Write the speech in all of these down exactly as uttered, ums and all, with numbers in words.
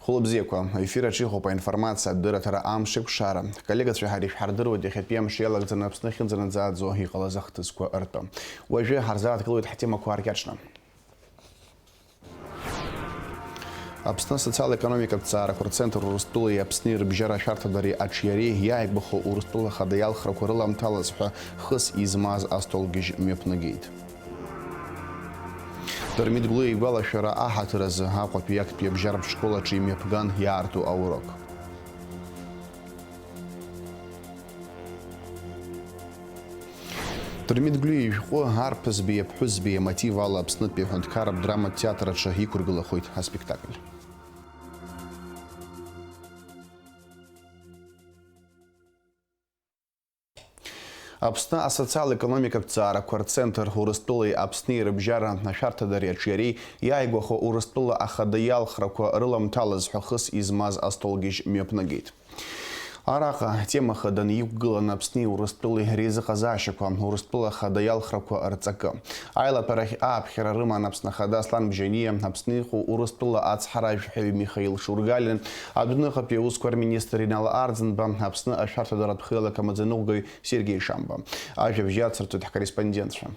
Хәылбзиақәа, аефир аҿы иҟоуп аинформациатә дырраҭара Амш еиқәшара. Коллегацәеи ҳареи шәҳардыруеит иахьатәи амш иалагӡаны Аԥсны ахьынӡанаӡааӡо иҟалаз ахҭысқәа ртәы. Уажәы ҳарзааҭгылоит ҳтемақәа ааркьаҿны. Аԥсны асоциал-економикатә ҭҵаарақәа рцентр Урыстәылеи Аԥсни рыбжьара ашәарҭадареи аҿиареи иааигәахо Урыстәыла ахада иалхрақәа рыламҭалаз ҳәа хыс измаз астолгьежь мҩаԥнагеит. Дырмит Гәлиа игәалашәара аҳаҭыр азы Аҟәатәи актәи абжьаратә школ аҿы имҩаԥган иаарту аурок. Дырмит Гәлиа ишәҟәы арԥызбеи аԥҳәызбеи амотив ала Аԥснытәи аҳәынҭқарратә драматә театр аҿы иқәыргылахоит аспектакль. Аԥсны асоциал-економикатә ҭҵаарақәа рцентр Урыстәылеи Аԥсни рыбжьара ашәарҭадареи аҿиареи иааигәахо Урыстәыла ахада иалхрақәа рыламҭалаз ҳәа хыс измаз астолгьежь мҩаԥнагеит. Араҟа атема хаданы иқәгылан Аԥсни Урыстәылеи реизыҟазаашьақәа, Урыстәыла ахада иалхрақәа рҵакы. Аилатәарахь ааԥхьара рыман Аԥсны Ахада Аслан Бжьаниа, Аԥсны иҟоу Урыстәыла ацҳаражәҳәаҩ Михаил Шургалиа, адәныҟатәи аусқәа рминистр Инал Арӡынба, Аԥсны ашәарҭадаратә хеилак амаӡаныҟәгаҩ Сергеи Шамба. Ажәабжь иацырҵоит ҳкорреспондентцәа.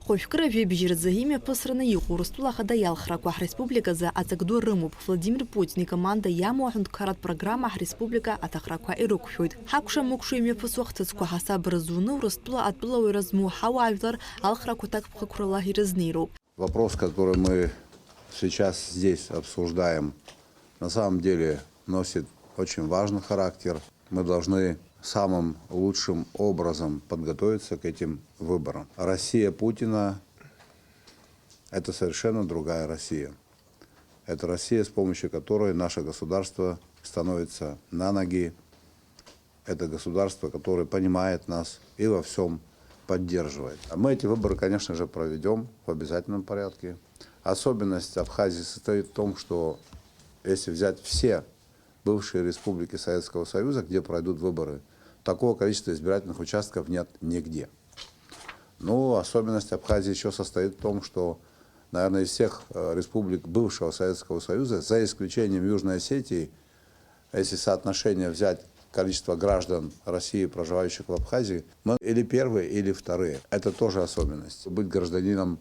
Хәажәкыра жәибжь рзы имҩаԥысраны иҟоу Урыстәыла Ахада иалхрақәа ҳреспубликазы аҵак ду рымоуп. Владимир Путин икоманда иамоу аҳәынҭқарратә программа ҳреспублика аҭахрақәа ирықәшәоит. Ҳакәша-мыкәша имҩаԥысуа ахҭысқәа ҳасаб рызуны Урыстәыла атәылауаҩра змоу ҳауаажәлар алхрақәа ҭакԥхықәрала ирызнеироуп. Вопрос, который мы сейчас здесь обсуждаем, на самом деле носит очень важный характер. Мы должны самым лучшим образом подготовиться к этим выборам. Россия Путина — это совершенно другая Россия. Это Россия, с помощью которой наше государство становится на ноги. Это государство, которое понимает нас и во всём поддерживает. А мы эти выборы, конечно же, проведём в обязательном порядке. Особенность Абхазии состоит в том, что если взять все бывшие республики Советского Союза, где пройдут выборы, такого количества избирательных участков нет нигде. Ну, особенность Абхазии ещё состоит в том, что, наверное, из всех, э, республик бывшего Советского Союза, за исключением Южной Осетии, если соотношение взять количество граждан России, проживающих в Абхазии, мы или первые, или вторые. Это тоже особенность. Быть гражданином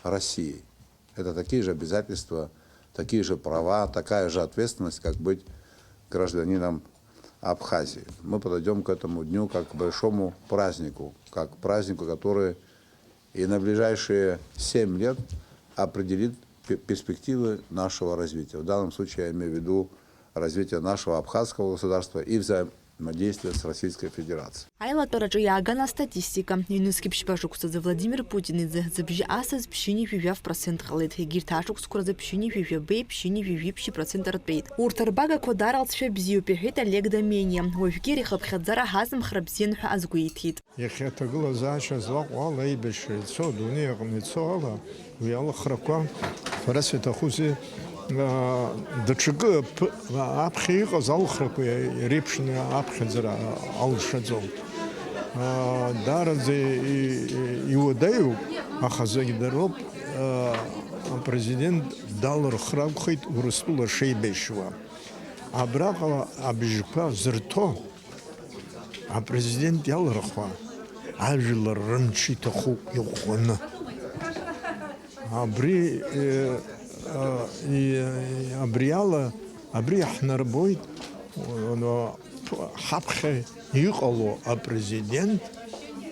России — это такие же обязательства, такие же права, такая же ответственность, как быть гражданином Абхазии. Мы подойдём к этому дню как к большому празднику, как к празднику, который и на ближайшие семь лет определит пе-, перспективы нашего развития. В данном случае я имею в виду развитие нашего абхазского государства и взаимодействия с Российской Федерацией. Аилатәараҿы иааган астатистика. Ҩнызқь ԥшьба шықәсазы Владимир Путин изы зыбжьы асыз ԥшьынҩажәи жәаф процент ҟалеит, егьырҭ ашықәсқәа рзы ԥшьынҩажәи жәабеи ԥшьынҩажәи жәиԥшьи процент ртәеит. Урҭ рбагақәа дара алҵшәа бзиоуп, иҳәеит Олег Доменниа. Уажәгьы ари хыԥхьаӡара ҳазымхра бзиан ҳәа азгәеиҭеит. Иахьа аҭагылазаашьа злаҟоу ала, аибашьра ицо, адунеи аҟны ицо ала, уи алхрақәа, ҳәарас иаҭахузеи, аа, даҽакы п-, аԥхьа иҟаз алхрақәа иреиԥшны аԥхьаӡара алшаӡом. Аа, даараӡа и-, и-, иуадаҩуп, аха зегь дыроуп, аа, апрезидент далырхыр акәхеит Урыстәыла шеибашьуа. Абраҟа абжьқәа зырҭо, апрезидент иалырхуа ажәлар рымч иҭахуп иӷәӷәаны. Абри, э, э, и-, абриала, абри иаҳнарбоит, э, ҳаԥхьа иҟало апрезидент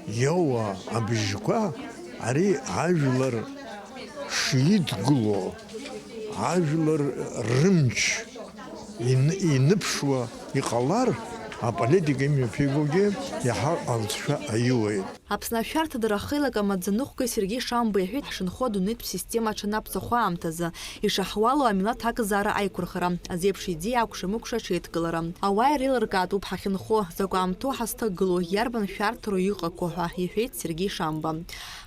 иоуа абжьқәа, ари ажәлар шидгыло, ажәлар рымч ин-, иныԥшуа иҟалар, аполитика имҩаԥигогьы иаҳа алҵшәа аиуеит. Аԥсны ашәарҭадара ахеилак амаӡаныҟәгаҩ Сергеи Шамба иҳәеит, ҳшынхо адунеитә система аҽанаԥҵахо аамҭазы, ишаҳуало амилаҭ акзаара аиқәырхара, азеиԥш идеиа акәша-мыкәша аҽеидкылара. Ауаа иреилыркаатәуп ҳахьынхо, закә аамҭоу ҳазҭагылоу, иарбан шәарҭару иҟақәоу ҳәа, иҳәеит Сергеи Шамба.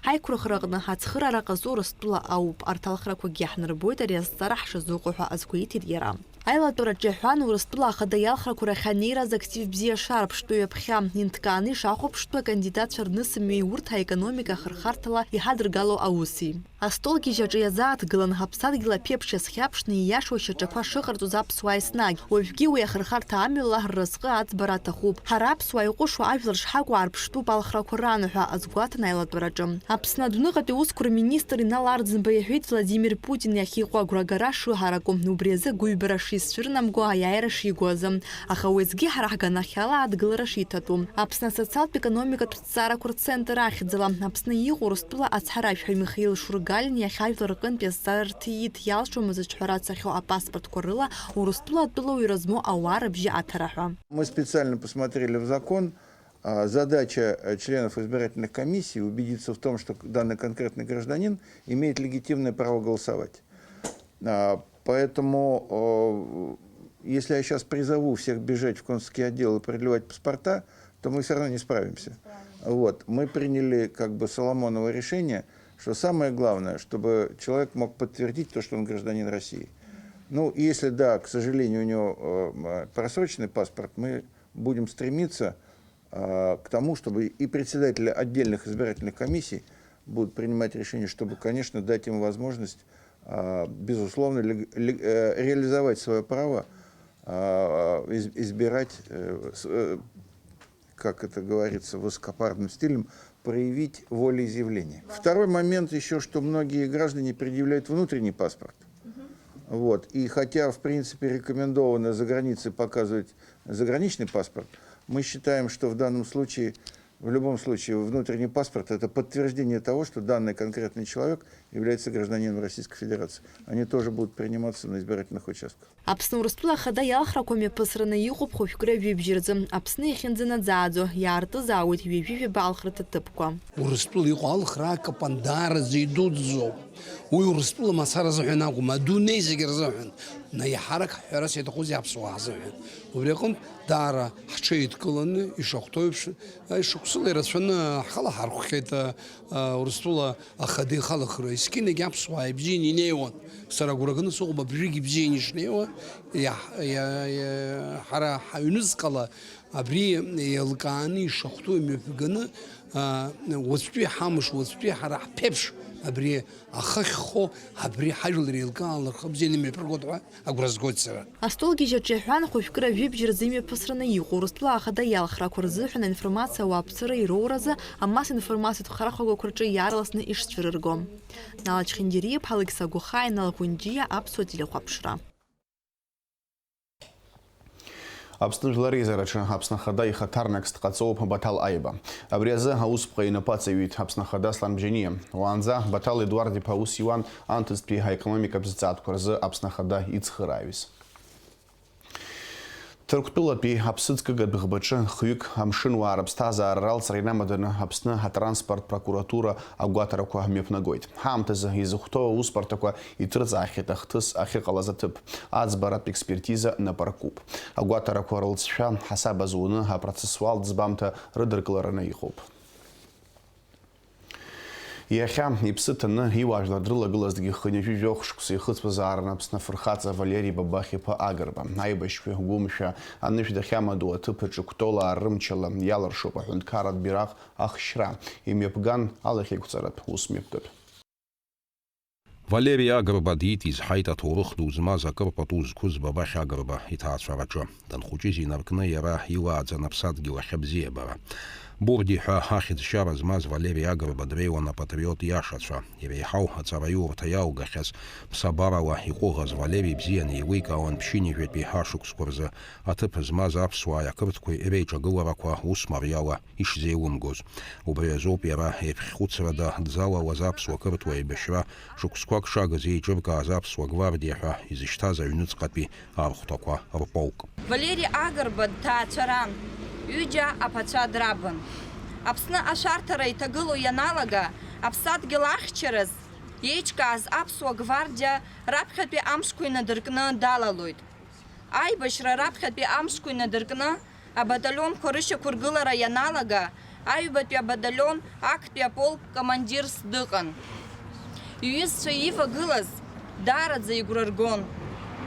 Ҳаиқәырхара аҟны ацхыраара ҟазҵо Урыстәыла ауп, арҭ алхрақәагьы иаҳнарбоит ари азҵаара ҳшазыҟоу ҳәа азгәеиҭеит иара. Аилатәара ҿиаҳәан Урыстәыла ахада иалхрақәа рахь анеираз актив Бзиа шаарԥштәу ҩаԥхьа инҭкааны ишахәаԥштәу акандидатцәа рнысымҩеи урҭ аекономика ахырхарҭала иҳадыргало ауси. Астолгьежь аҿы иазааҭгылан, ҳаԥсадгьыл аԥеиԥш иазхьаԥшны ииашоу шьаҿақәа шыҟарҵоз аԥсуаа еснагь, уажәгьы уи ахырхарҭа амҩала рразҟы аӡбара аҭахуп. Ҳара аԥсуаа иҟәышу ажәлар шҳакәу аарԥштәуп алхрақәа ранаҳәа азгәаҭан аилатәараҿы. Аԥсны адәныҟатәи аусқәа рминистр Инал Арӡынба иҳәеит Владимир Путин иахь иҟоу агәрагара шыҳараку, убри азы агәыҩбара шицәырнамго, аиааира шигоз азы. Аха уеизгьы ҳара ҳганахьала адгылара шиҭатәу. Аԥсны асоциалтә-економикатә ҭҵаарақәа рцентр ахьӡала Аԥсны иҟоу Урыстәыла ацҳаражәҳәаҩ Михаил Шургалин иахьа ажәлар рҟынтәи азҵаара рҭиит, иалшомызт ҳәа рацахьоу апаспортқәа рыла Урыстәыла атәыла уира змоу ауаа рыбжьы аҭара ҳәа. Мы специально посмотрели в закон. А, задача, э, членов избирательных комиссий убедиться в том, что данный конкретный гражданин имеет легитимное право голосовать. А, поэтому, э, если я сейчас призову всех бежать в консульский отдел и продлевать паспорта, то мы всё равно не справимся. Вот. Мы приняли как бы Соломоново решение, что самое главное, чтобы человек мог подтвердить то, что он гражданин России. Ну, и если да, к сожалению, у него, э, м, просроченный паспорт, мы будем стремиться, э, к тому, чтобы и председатели отдельных избирательных комиссий будут принимать решение, чтобы, конечно, дать ему возможность, э, безусловно, лег-, лег-, э, реализовать своё право, э, из-, избирать, э, с-, э, как это говорится высокопарным стилем, проявить волеизъявление. Второй момент ещё, что многие граждане предъявляют внутренний паспорт. Вот. И хотя, в принципе, рекомендовано за границей показывать заграничный паспорт, мы считаем, что в данном случае, в любом случае, внутренний паспорт — это подтверждение того, что данный конкретный человек является гражданином Российской Федерации. Они тоже будут приниматься на избирательных участках. Аԥсны Урыстәыла Ахада иалхрақәа мҩаԥысраны иҟоуп хәажәкыра жәибжь рзы. Аԥсны иахьынӡанаӡааӡо, иаартызаауеит ҩажәи жәаба алхра ҭыԥқәа. Урыстәыла иҟоу алхра акапан даараӡа идуӡӡоуп. Уи Урыстәыла мацара азыҳәан акәым, адунеи зегьы рзыҳәан. Наиҳарак ҳҳәарас иаҭахузеи аԥсуаа ҳзыҳәан? Убри аҟынтә даара ҳҽеидкыланы, ишахәҭоу еиԥш, шықәсыла ирацәаны ҳхала ҳархәхьеит, а, Урыстәыла Ахада ихалахра, есқьынагь аԥсуаа ибзианы инеиуан. Сара агәра ганы сыҟоуп, абыржәгьы ибзианы ишнеиуа, иаҳ-, иа-, иа-, ҳара ҳаҩныҵҟала абри еилкааны ишахәҭоу имҩаԥганы, а, уаҵәтәи ҳамш, уаҵәтәи ҳара ҳԥеиԥш абри ахы ахьхо, абри ҳажәлар еилкааны рхы бзианы имҩаԥыргоит ҳәа агәра згоит сара. Астолгьежь аҿы иаҳәан, хәажәкыра жәибжь рзы имҩаԥысраны иҟоу Урыстәыла Ахада иалхрақәа рзыҳәан аинформациа ауааԥсыра ироуразы амассатә информациатә хархәагақәа рҿы иаарласны ишцәырырго. Нала Чхиндириаԥҳа, Алықьса Гәахаа, Инал Ӷәынџьиа, Аԥсуа телехәаԥшра. Аԥсны Жәлар Реизараҿы Аԥсны Ахада ихаҭарнакс дҟаҵоуп Баҭал Аиба. Абри азы аусԥҟа инапы аҵаҩит Аԥсны Ахада Аслан Бжьаниа. Уаанӡа Баҭал Едуард-иԥа аус иуан анҭыҵтәи аекономикатә зҵаатәқәа рзы Аԥсны Ахада ицхырааҩыс. Ҭырқәтәылатәи аԥсыӡкыгатә ӷбаҿы хҩык амшынуаа рыԥсҭазаара ралҵра инамаданы Аԥсны атранспорт прокуратура агәаҭарақәа мҩаԥнагоит. Ҳаамҭазы изыхәҭоу аусбарҭақәа иҭырҵаахьеит ахҭыс ахьыҟалаз аҭыԥ. Аӡбаратә експертиза напы аркуп. Агәаҭарақәа рылҵшәа ҳасаб азуны апроцессуалтә ӡбамҭа рыдыркылараны иҟоуп. Иахьа иԥсы ҭаны иуаажәлар дрылагылазҭгьы хынҩажәи жәохә шықәса ихыҵуазаарын Аԥсны афырхаҵа Валери Бабахь-иԥа Агрба. Аибашьҩы гәымшәа анышә дахьамадоу аҭыԥ аҿы Кәтолаа рымчала иалыршоуп аҳәынҭқарратә бираҟ ахшьра. Имҩаԥган алахьеиқәҵаратә усмҩаԥгатә. Валери Агрба диит изҳаит аҭоурых ду змаз акыр пату зқәыз Бабахь Агрба иҭаацәараҿы. Данхәыҷыз инаркны иара илааӡан аԥсадгьыл ахь абзиабара. Бурди ҳәа ахьӡшьара змаз Валери Агрба дреиуан апатриот иашацәа. Иреиҳау аҵараиурҭа иалгахьаз, ԥсабарала иҟәыӷаз Валери бзианы еиликаауан ԥшьынҩажәатәи ашықәсқәа рзы аҭыԥ змаз аԥсуааи ақырҭқәеи реиҿагыларақәа ус мариала ишзеилымгоз. Убри азоуп иара еиԥхьхәыцрада дзалалаз аԥсуа-қырҭуа еибашьра, шықәсқәак шагыз еиҿыркааз аԥсуа гвардиа ҳәа изышьҭаз аҩныҵҟатәи архәҭақәа рполк. Валери Агрба дҭаацәаран, ҩыџьа аԥацәа драбын. Аԥсны ашәарҭара иҭагылоу ианалага, аԥсадгьыл ахьчараз еиҿкааз аԥсуа гвардиа раԥхьатәи амшқәа инадыркны далалоит. Аибашьра раԥхьатәи амшқәа инадыркны, абаталионқәа рышьақәыргылара ианалага, аҩбатәи абаталион актәи аполк командирс дыҟан. Иҩызцәа ивагылаз даараӡа игәра ргон.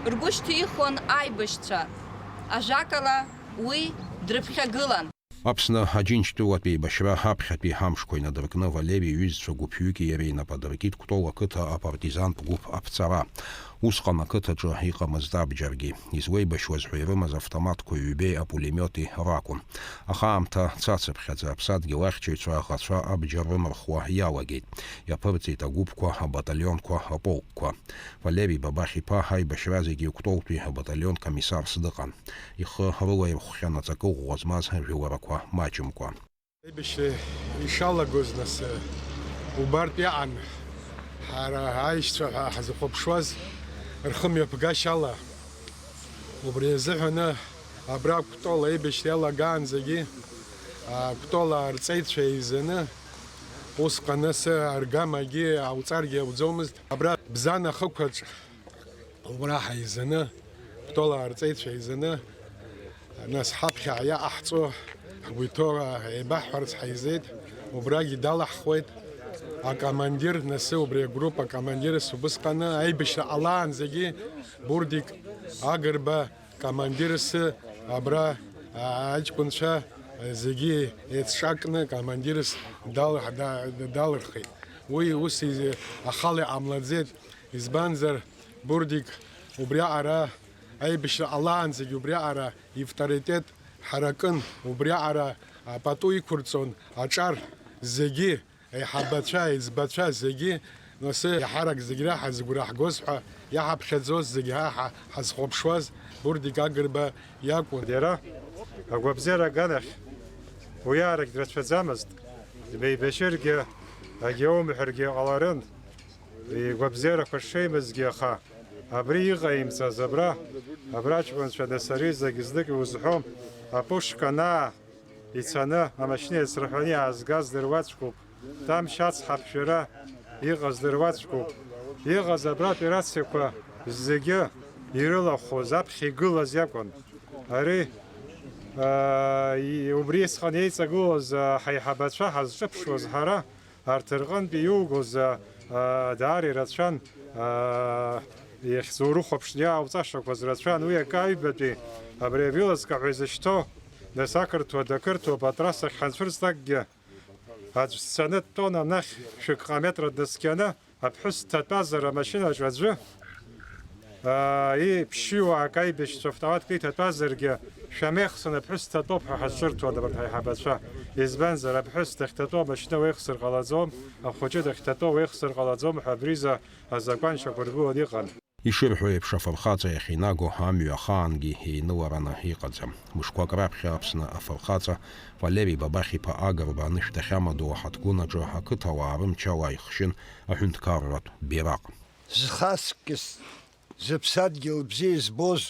Ргәы шьҭихуан аибашьцәа. Ажәакала, уи дрыԥхьагылан. Аԥсны Аџьынџьтәылатә еибашьра аԥхьатәи амшқәа инадыркны Валери иҩызцәа гәыԥҩыки иареи инапы адыркит Кәтол ақыҭа апартизантә гәыԥ аԥҵара. Усҟан ақыҭаҿы иҟамызт абџьаргьы. Излеибашьуаз ҳәа ирымаз автоматқәа ҩбеи апулемиоти ракәын. Аха аамҭа цацыԥхьаӡа аԥсадгьыл ахьчаҩцәа аӷацәа абџьар рымырхуа иалагеит. Иаԥырҵеит агәыԥқәа, абаталионқәа, аполкқәа. Валери Бабахь-иԥа аибашьра зегьы Кәтолтәи абаталион комиссарс дыҟан. Ихы рылаирхәхьан аҵакы ӷәӷәа змаз жәыларақәа маҷымкәа. Аибашьра ишалагоз, нас, убартә иаан, ҳара аишьцәа ҳәа ҳзыхәаԥшуаз рхымҩаԥгашьала, убри азыҳәаны абра Кәтол аибашьра иалагаанӡагьы, а, Кәтол арҵаҩцәа еизаны, усҟан асы аргамагьы ауҵаргьы ауӡомызт. Абра Бзан ахықәаҿ убра ҳаизаны, Кәтол арҵаҩцәа еизаны, нас ҳаԥхьа иаҟаҳҵо, ҳгәы иҭоу еибаҳҳәарц ҳаизеит, убрагьы далаҳхуеит акомандир, нас убри агруппа акомандир, ас убысҟаны аибашьра ҟалаанӡагьы Бурдик Агрба командирс абра, а, аҷкәынцәа зегьы еицҿакны командирс дал-, да-, далырхит. Уи ус из-, ахала иҟамлаӡеит. Избанзар, Бурдик убриаҟара аибашьра ҟалаанӡагь убриаҟара ивторитет ҳаракын, убриаҟара апату иқәырҵон аҿар зегьы, аиҳабацәа, аиҵбацәа зегьы, нас иаҳарак зегь раҳа зыгәра ҳгоз ҳәа иаҳаԥхьаӡоз зегь ҳа ҳазхәаԥшуаз Бурдик Агрба иакәын. Иара агәабзиара аганахь уи аарагь драцәаӡамызт, дмеибашьыргьы, агьаумҳәаргьы ҟаларын. Игәабзиарақәа шеимазгьы, аха абри иҟаимҵаз, абра, абра аҷкәынцәа, нас ари зегь знык иузҳәом, апушка анаа ицаны, амашьына иацрыҳәаны иаазгаз дыруаӡәкуп, Тамшь ацҳа аԥжәара иҟаз дыруаӡәкуп, иҟаз абра операциақәа зегьы ирылахәыз, аԥхьа игылаз иакәын. Ари, аа, и-, убри исҟан еиҵагылоз, аа, ҳаиҳабацәа ҳазҿыԥшуаз ҳара, арҭ рҟынтәи иугоз, а, а, даара ирацәан, а, иахьзурыхәаԥшны иаауҵашақәаз рацәан, уи акы аҩбатәи абри авилацка ҳәа изышьҭоу, нас ақырҭуа, дақырҭуа патрасахь ҳанцәырҵлакгьы, аӡә дцаны дтәон анахь шәыкҟа метра днаскьаны, аԥҳәыс дҭатәазар амашьынаҿ аӡәы, аа, иԥшьҩы уаак аибашьцәа автоматк иҭатәазаргьы, шәамеихсын, аԥҳәыс дҭатәоуп ҳәа ҳазҿырҭуан абарҭ ҳаиҳабацәа. Избанзар, аԥҳәыс дахьҭатәоу амашьына уеихсыр ҟалаӡом, ахәыҷы дахьҭатәоу уеихсыр ҟалаӡом ҳәа абриза азакәан шьақәыргыланы иҟан. Ишырҳәо еиԥш, афырхаҵа иахьинаго амҩа ахаангьы еинылараны иҟаӡам. Мышқәак раԥхьа Аԥсны афырхаҵа Валери Бабахь-иԥа Агрба анышә дахьамадоу аҳаҭгәын аҿы ақыҭауаа рымчала ихшьын аҳәынҭқарратә бираҟ. Зхаҵкыс зыԥсадгьыл бзиа избоз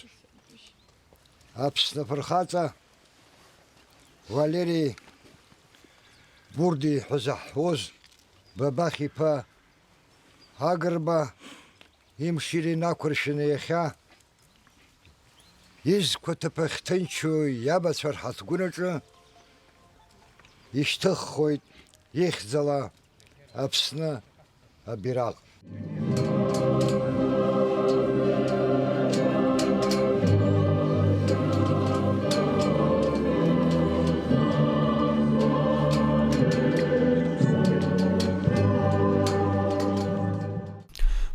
Аԥсны афырхаҵа Валери Бурди ҳәа заҳҳәоз Бабахь-иԥа Агрба имшира инақәыршәаны иахьа изқәа ҭыԥ ахьҭынчу иабацәа рҳаҭгәын аҿы ишьҭыххоит ихьӡала Аԥсны абираҟ.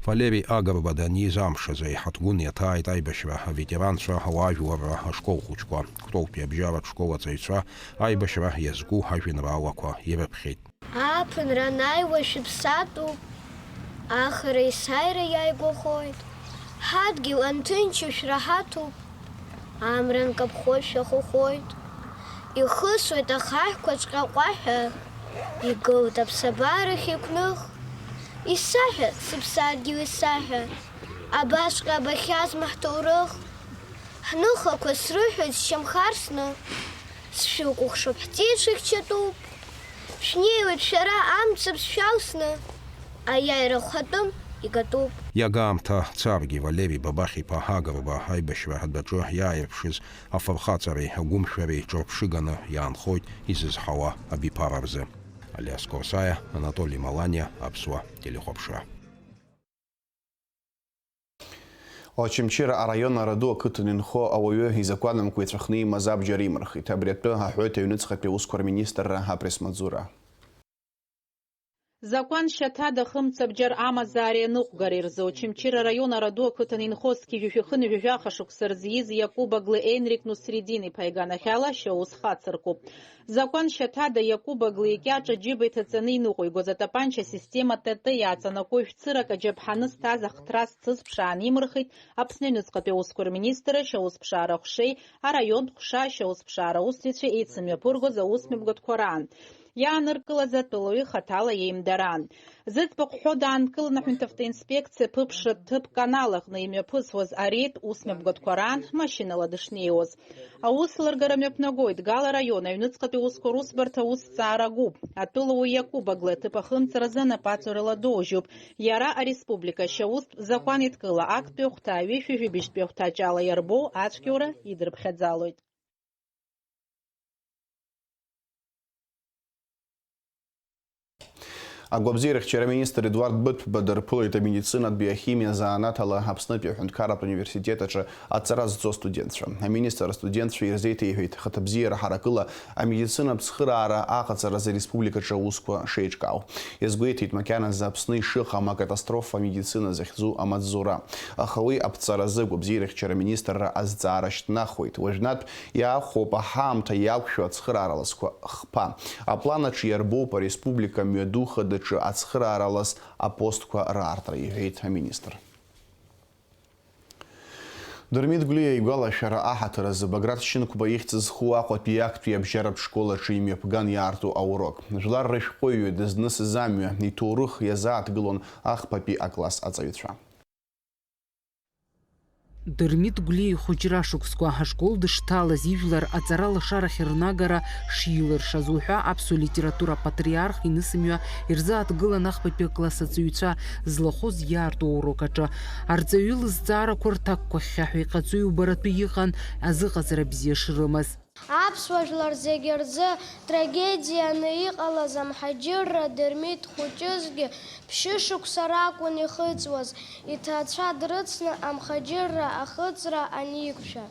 Валери Агрба даниз амш азы аиҳаҭгәын иаҭааит аибашьра аветеранцәа ауаажәларра ашкол хәыҷқәа. Кәтолтәи абжьаратә школ аҵаҩцәа аибашьра иазку ажәеинраалақәа ирыԥхьеит. Ааԥынра анааиуа шәыԥсатәуп, ахара есааира иааигәахоит. Ҳадгьыл анҭынчу шәраҳаҭуп, амра нкаԥхо шәахәахәоит. Ихысуеит ахаҳәқәа ҿҟьаҟәаҳәа, игылт аԥсабарахь иқәных. Исаҳәа, сыԥсадгьыл, исаҳәа, абасҟак абахьазма ҳҭоурых? Ҳныхақәа срыҳәоит сшьамхарсны, сшәыкәыхшоуп, ҳҵеи шәыхьчатәуп. Шәнеиуеит шәара амцабз шәалсны, аиааира хәатәым икатәуп. Иага аамҭа царгьы Валери Бабахь-иԥа Агрба аибашьра адәаҿы иааирԥшыз афырхаҵареи агәымшәареи ҿырԥшыганы иаанхоит изызҳауа абиԥара рзы. Алиас Корсаиа, Анатоли Маланиа, Аԥсуа телехәаԥшра. Очамчыра араион Араду ақыҭан инхо ауаҩы изакәанамкәа ицәыхны имаз абџьар имырхит. Абри атәы аҳәоит аҩныҵҟатәи аусқәа рминистрра апресс-маҵзура. Закәан шьаҭада хымца бџьар амазаареи аныҟәгареи рзы Очамчыра араион Араду ақыҭан инхо зқьи жәшәи хынҩажәи жәаха шықәса рзы ииз Иакуб Аглы Енрик Нусридин-иԥа иганахьала шьаус хацыркуп. Закәан шьаҭада Иакуб Аглы икьаҿ аџьыба иҭаҵаны иныҟәигоз атапанча асистема Т Т иааҵанакуа ҩ-цырак аџьаԥҳаны зҭаз ахҭра зцыз ԥшаан имырхит Аԥсны аҩныҵҟатәи аусқәа рминистрра ашьаусԥшаара аҟәшеи араионтә ҟәша ашьаусԥшаара аусзуҩцәеи еицымҩаԥыргоз аусмҩаԥгатәқәа раан иааныркылаз атәылауаҩы хаҭала иеимдараан. Зыӡбахә ҳәо даанкылан аҳәынҭавтоинспекциа ԥыԥшра ҭыԥк аналаҟны имҩаԥысуаз ареид усмҩаԥгатәқәа раан машьынала дышнеиуаз. Аусеилыргара мҩаԥнагоит Гал араион аҩныҵҟатәи аусқәа русбарҭа аусҭҵаара агәыԥ. Атәылауаҩ Иакуб Аглы аҭыԥ ахымҵразы анапаҵаҩрала доужьуп. Иара ареспублика ашьаустә закәан еидкыла актәи ахәҭа ҩышәи жәибжьтәи ахәҭаҷ ала иарбоу ацәгьоура идырԥхьаӡалоит. Агәабзиарахьчара аминистр Едуард Быҭәба дырԥылеит амедицинатә биохимиа занааҭ ала Аԥснытәи аҳәынҭқарратә университет аҿы аҵара зҵо астудентцәа. Аминистр астудентцәа ирзеиҭеиҳәеит хыҭабзиара ҳаракыла амедицинатә цхыраара аҟаҵаразы ареспубликаҿы аусқәа шеиҿкаау. Иазгәеиҭеит макьаназы Аԥсны ишыҟам акатастрофа амедицина захьӡу амаҵзура. Аха уи аԥҵаразы агәабзиарахьчара аминистрра азҵаара шьҭнахуеит. Уажәнатә иаахәоуп аҳаамҭа иақәшәо ацхыраара ласқәа хԥа. Аплан аҿы иарбоуп ареспублика мҩаду хадаҿы ацхыраара лас апостқәа раартра, иҳәеит аминистр. Дырмит Гәлиа игәалашәара аҳаҭыр азы Баграт Шьынқәба ихьӡ зху Аҟәатәи актәи абжьаратә школ аҿы имҩаԥган иаарту аурок. Жәлар рышәҟәыҩҩы дызнысыз амҩа, иҭоурых иазааҭгылон ахԥатәи акласс аҵаҩцәа. Дырмит Гәлиа ихәыҷра шықәсқәа ашкол дышҭалаз ижәлар аҵара лашарахь рнагара шилыршаз уҳәа аԥсуа литература апатриарх инысымҩа ирзааҭгылан ахԥатәи акласс аҵаҩцәа злахәыз иаарту аурок аҿы. Арҵаҩы лызҵаарақәа рҭакқәа хьхьаҳәа иҟаҵои убаратәы иҟан азыҟаҵара бзиа шрымаз. Аԥсуа жәлар зегьы рзы трагедианы иҟалаз амҳаџьырра Дырмит хәыҷызгьы ԥшьышықәса ракәын ихыҵуаз, иҭаацәа дрыцны амҳаџьырра ахыҵра аниқәшәа.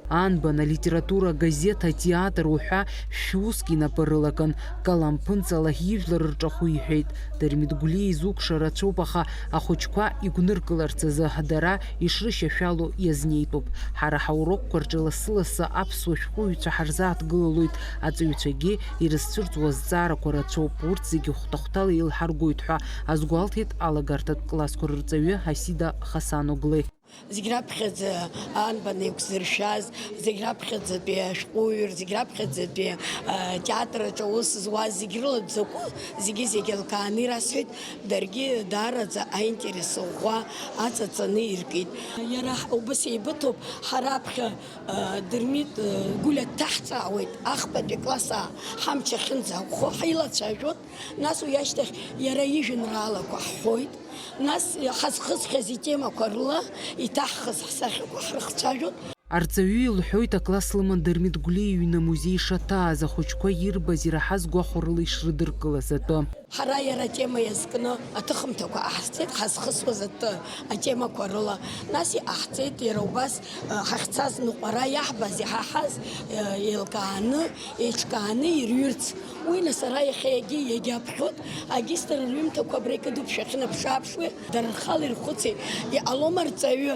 Анбан алитература агазеҭ, атеатр уҳәа шәуск инапы рылакын, калам ԥынҵала ижәлар рҿахәы иҳәеит. Дырмит Гәлиа изукша рацәоуп, аха ахәыҷқәа игәныркыларц азы дара ишрышьашәало иазнеитәуп. Ҳара ҳаурокқәа рҿы лассы-лассы аԥсуа шәҟәыҩҩцәа ҳарзааҭгылалоит, аҵаҩцәагьы ирызцәырҵуа азҵаарақәа рацәоуп, урҭ зегьы хәҭа-хәҭала еилҳаргоит ҳәа азгәалҭеит алагарҭатә классқәа рырҵаҩы Асида Хасаноглы. Зегь раԥхьаӡа анбан еиқәзыршәаз, зегь раԥхьаӡатәи ашәҟәыҩҩр, зегь раԥхьаӡатәи, а, театр аҿы аус зуаз зегь рыла дзакәу, зегьы-зегь еилкааны ирасҳәеит, даргьы даараӡа аинтерес ӷәӷәа аҵаҵаны иркит. Иара ҳ-, убас еибыҭоуп, ҳара аԥхьа, а, Дырмит, а, Гәлиа дҭаҳҵаауеит, ахԥатәи класс аа ҳамч ахьынӡаӷәӷәо ҳаилацәажәон, нас уи ашьҭахь иара ижәеинраалақәа ҳҳәоит. Нас ҳазхысхьаз итемақәа рыла иҭаҳхыз ҳсахьақәа ҳрыхцәажәон. Арҵаҩы илҳәоит, акласс лыман Дырмит Гәлиа иҩны амузеи ишаҭааз, ахәыҷқәа ирбаз, ираҳаз гәахәарыла ишрыдыркылаз атәы. Ҳара иара атема иазкны аҭыхымҭақәа ҟаҳҵеит, ҳазхысуаз атәы атемақәа рыла. Нас иҟаҳҵеит иара убас, э, ҳахьцаз ныҟәара иаҳбаз, иҳаҳаз, э, еилкааны, еиҿкааны ирҩырц. Уи нас ара иахьа иагьа-, иагьаԥхьоит, агистр рҩымҭақәа абра икыдуп, шәахьынаԥшы-ааԥшуеи, дара рхала ирхәыци, иҟалома арҵаҩы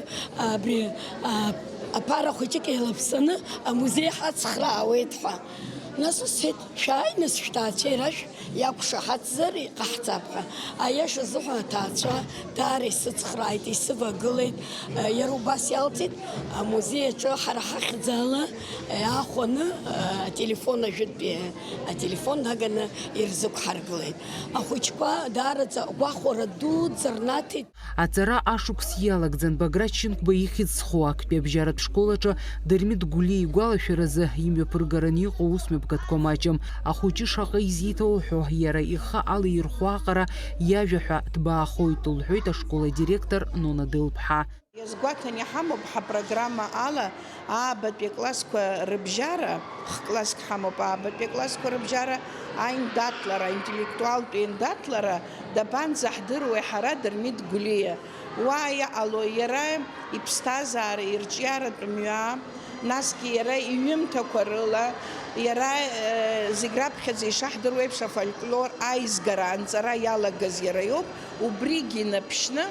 абри, а, аԥара хәыҷык еилаԥсаны амузеи ҳацхраауеит ҳәа. Нас усҳәеит, шәааи, нас, шәҭаацәа ирашә иақәшаҳаҭзар иҟаҳҵап ҳәа. Аиаша азыҳәан аҭаацәа даара исыцхрааит, исывагылеит. Иара убас иалҵит, амузеи аҿы ҳара ҳахьӡала иаахәаны ателефон, ажәытәтәи ателефон наганы ирзықәҳаргылеит. Ахәыҷқәа даараӡа гәахәара дуӡӡа рнаҭеит. Аҵара ашықәс иалагӡан Баграт Шьынқәба ихьӡ зху актәи абжьаратә школ аҿы Дырмит Гәлиа игәалашәаразы имҩаԥыргараны иҟоу усмҩаԥгатәқәа маҷым. Ахәыҷы шаҟа изиҭо лҳәо, иара ихы алаирхәо аҟара иажәа ҳәа ҭбаахоит, лҳәоит ашкол адиректор Нона Делԥҳа. Иазгәаҭан иҳамоуп ҳапрограмма ала аабатәи аклассқәа рыбжьара, х-класск ҳамоуп, аабатәи аклассқәа рыбжьара аиндаҭлара, аинтеллектуалтә еиндаҭлара, дабанӡаҳдыруеи ҳара Дырмит Гәлиа? Уа иҟало иара иԥсҭазаара, ирҿиаратә мҩа, насгьы иара иҩымҭақәа рыла, иара, э, зегь раԥхьаӡа ишаҳдыруа еиԥш, афольклор аизгара анҵара иалагаз иара иоуп, убригьы инаԥшьны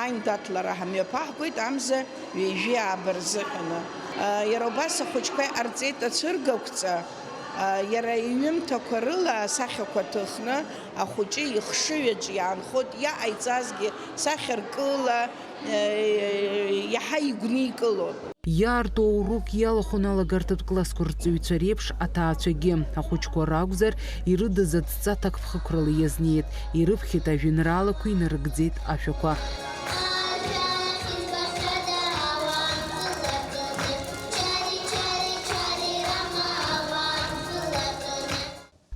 аиндаҭлара ҳамҩаԥаҳгоит амза ҩажәи ааба рзыҳәаны. Э, иара убас ахәыҷқәа иҟарҵеит ацәыргақәҵа, э, иара иҩымҭақәа рыла асахьақәа ҭыхны, ахәыҷы ихшыҩаҿ иаанхоит, иҟаиҵазгьы сахьаркыла, э, иаҳа игәникылон. Иаарту аурок иалахәын алагарҭатә классқәа рҵаҩцәа реиԥш аҭаацәагьы. Ахәыҷқәа ракәзар, ирыдыз адҵа ҭакԥхықәрала иазнеит, ирыԥхьеит ажәеинраалақәа, инарыгӡеит ашәақәа.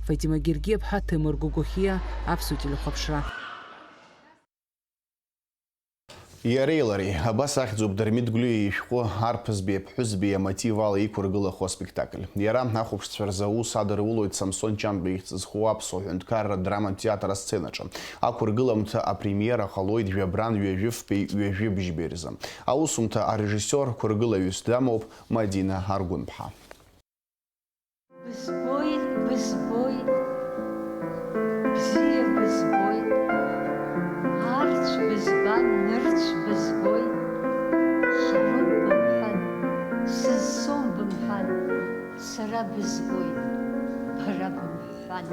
Фатима Гергиаԥҳа, Ҭемыр Гогохиа, Аԥсуа телехәаԥшра. Иареи лареи, абас ахьӡуп Дырмит Гәлиа ишәҟәы Арԥызбеи аԥҳәызбеи амотив ала иқәыргылахо аспектакль. Иара ахәаԥшцәа рзы аус адырулоит Самсон Ҷанба ихьӡ зху аԥсуа ҳәынҭқарратә драматә театр асценаҿы. Ақәыргыламҭа апремиера ҟалоит жәабран ҩажәи фбеи ҩажәи бжьбеи рзы. Аусумҭа арежиссиор қәыргылаҩыс дамоуп Мадина Аргәынԥҳа. Бызбоит, бызбоит, бзиа бызбоит, арцә бызбан, нырцә бызбоит, ҳароуп бымҳәан, сызцом бымҳәан, сара бызбоит, бара бымҳәан.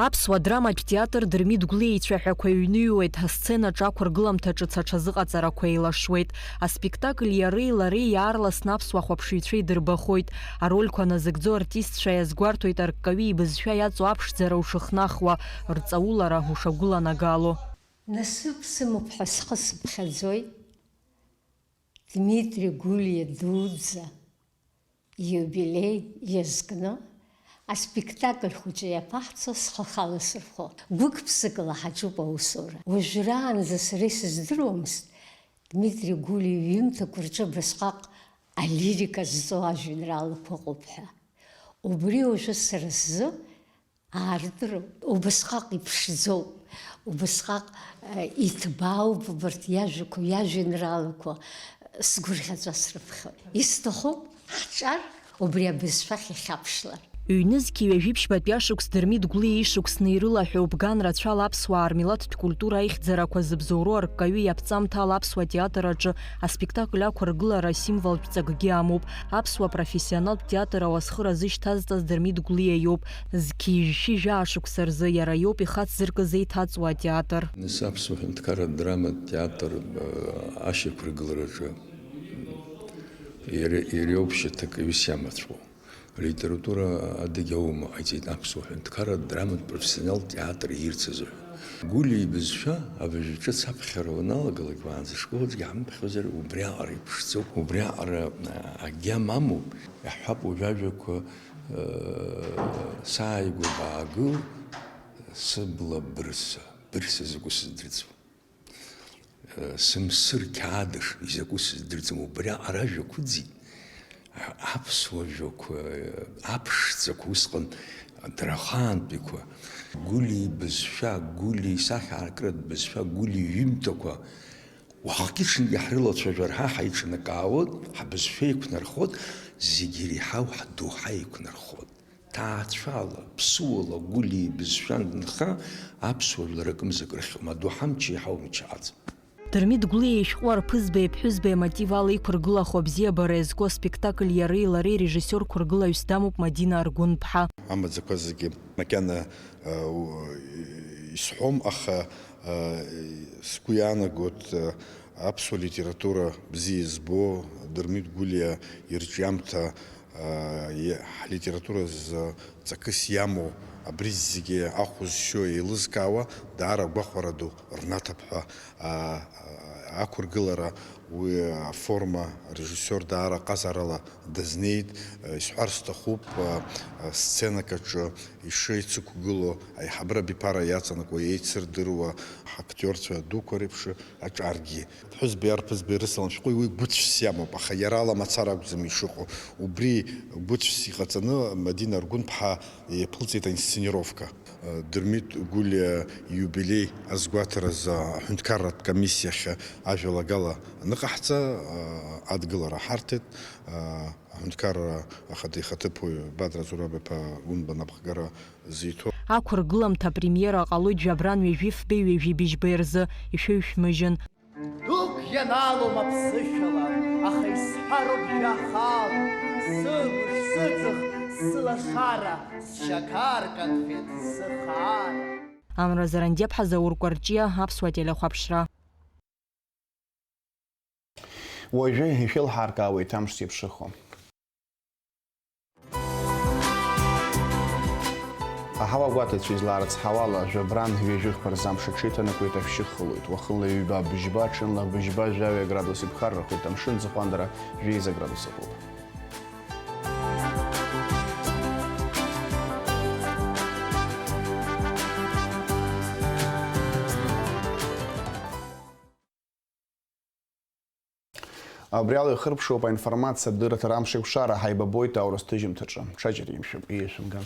Аԥсуа драматә театр Дырмит Гәлиа ицәаҳәақәа ҩныҩуеит, асценаҿ ақәыргыламҭа ҿыц аҽазыҟаҵарақәа еилашуеит. Аспектакль иареи лареи иаарласны аԥсуа хәаԥшыҩцәа идырбахоит. Арольқәа назыгӡо артистцәа иазгәарҭоит арккаҩы ибызшәа иаҵоу аԥшӡара ушыхнахуа, рҵаулара ушагәыланагало. Насыԥ сымоуп ҳәа схы сыԥхьаӡоит. Дмитри Гәлиа дуӡӡа ииубилеи иазкны аспектакль хәыҷы иаԥаҳҵо схы ахала сырхәо. Гәык-ԥсыкала ҳаҿуп аусура. Уажәраанӡа сара исыздыруамызт Дмитри Гәлиа иҩымҭақәа рҿы абасҟак алирика зҵоу ажәеинраалақәа ыҟоуп ҳәа. Убри уажәы сара сзы аардыруп, убасҟак иԥшӡоуп, убасҟак, э, иҭбаауп убарҭ иажәақәа, иажәеинраалақәа, сгәырӷьаҵәа срыԥхьоит. Исҭахуп ҳҿар убри абызшәахь ихьаԥшлар. Ҩнызқьи ҩажәи ԥшьбатәи ашықәс Дырмит Гәлиа ишықәсны ирылаҳәоуп, ган рацәала аԥсуаа рмилаҭтә культура аихьӡарақәа зыбзоуроу арккаҩы иаԥҵамҭала аԥсуа театр аҿы аспектакль ақәыргылара асимволтә ҵакгьы амоуп. Аԥсуа профессионалтә театр ауасхыра зышьҭазҵаз Дырмит Гәлиа иоуп. Зқьи жәшәи жәаа шықәса рзы иара иоуп ихацзыркыз еиҭаҵуа атеатр. Нас аԥсуа ҳәынҭқарратә драматә театр, э, ашьақәыргылараҿы иара, иара иоуп шьаҭакаҩыс иамаҵәоу. Алитература адагьы аума ҟаиҵеит аԥсуа ҳәынҭқарратә драматә профессионалтә театр иирц азыҳәан. Гәлиа ибызшәа абыржәы ҿыц аԥхьара уаналагалак, уаанӡа школаҿгьы ҳамԥхьозар, убриаҟара иԥшӡоуп, убриаҟара, а, агьама амоуп, иаҳҳәап уажә ажәақәа, э, сааигәа баагыл, сыбла бырса, бырса закәу сыздырӡом. Сымсыр қьаадыш изакәу сыздырӡом, убри аҟара ажәақәа ыӡит. Аԥсуа жәақәа, аԥшӡақәа усҟан дара ахаантәиқәа. Гәлиа ибызшәа, Гәлиа исахьаркратә бызшәа, Гәлиа иҩымҭақәа уахгьы-ҽынгьы ҳрылацәажәар, ҳа ҳаиҿнакаауеит, ҳбызшәа еиқәнархоит, зегьы иреиҳау ҳдоуҳа еиқәнархоит. Ҭаацәала, ԥсуала Гәлиа ибызшәа анынха, аԥсуа жәлар акымза крыхьуам, адоуҳа мчы иаҳа умчааӡам. Дырмит Гәлиа ишәҟәы Арԥызбеи аԥҳәызбеи амотив ала иқәыргылахо абзиабара иазку аспектакль иареи лареи режиссиор қәыргылаҩыс дамоуп Мадина Аргәынԥҳа. Амаӡақәа зегьы макьана, э, у-, исҳәом, аха, э, сгәы иаанагоит, э, аԥсуа литература бзиа избо Дырмит Гәлиа ирҿиамҭа Ҳлитература азы ҵакыс иамоу абри зегьы ахә зшьо еилызкаауа, даара агәахәара ду рнаҭап ҳәа ақәыргылара, уи аформа арежиссиор даара ҟазарала дазнеит. Исҳәар сҭахуп, сценак аҿы ишеицықәгылоу аиҳабыра абиԥара иаҵанакуа еицырдыруа ҳактиорцәа дуқәа реиԥш аҿаргьы. Ԥҳәызбеи арԥызбеи рысалам шәҟәи уи гәыцәс иамоуп, аха иара ала мацара акәӡам ишыҟоу. Убри гәыцәс иҟаҵаны Мадина Аргәынԥҳа иаԥылҵеит аинсценировка. Дырмит Гәлиа ииубилеи азгәаҭаразы аҳәынҭқарратә комиссиахь ажәалагала аныҟаҳҵа, адгылара ҳарҭеит. Аҳәынҭқарра ахада ихаҭыԥуаҩ Бадра Зураб-иԥа Гәынба напхгара зиҭо. Ақәыргыламҭа апремиера ҟалоит жәабран ҩажәи фбеи ҩажәи быжьбеи рзы, ишәеиҩшәмыжьын. Дук ианалом аԥсышәала, аха исҳәароуп жәа хаала, сымш, сыҵых, сылашара, сшьақар конфет, сыхаара. Амра Зарандиаԥҳа, Заур Кәарҷиа, Аԥсуа телехәаԥшра. Уажәы ишәылҳаркаауеит амш зеиԥшрахо. Аҳауа гәаҭацәа излаарыцҳауала, жәабран ҩажәихқәа рзы амш аҽеиҭанакуеит, ашәшьы хылоит. Уахынла ҩба быжьба, ҽынла быжьба жәаҩа градус иԥхаррахоит, амшын ӡахәандара жәеиза градус ыҟоуп. Абри ала ихырԥшуп аинформациатә дырраҭара Амшеикәшара, ҳаибабоит аурыс ҭыжьымҭаҿы. Ҽаџьара имшәыпҟа, еишәымган.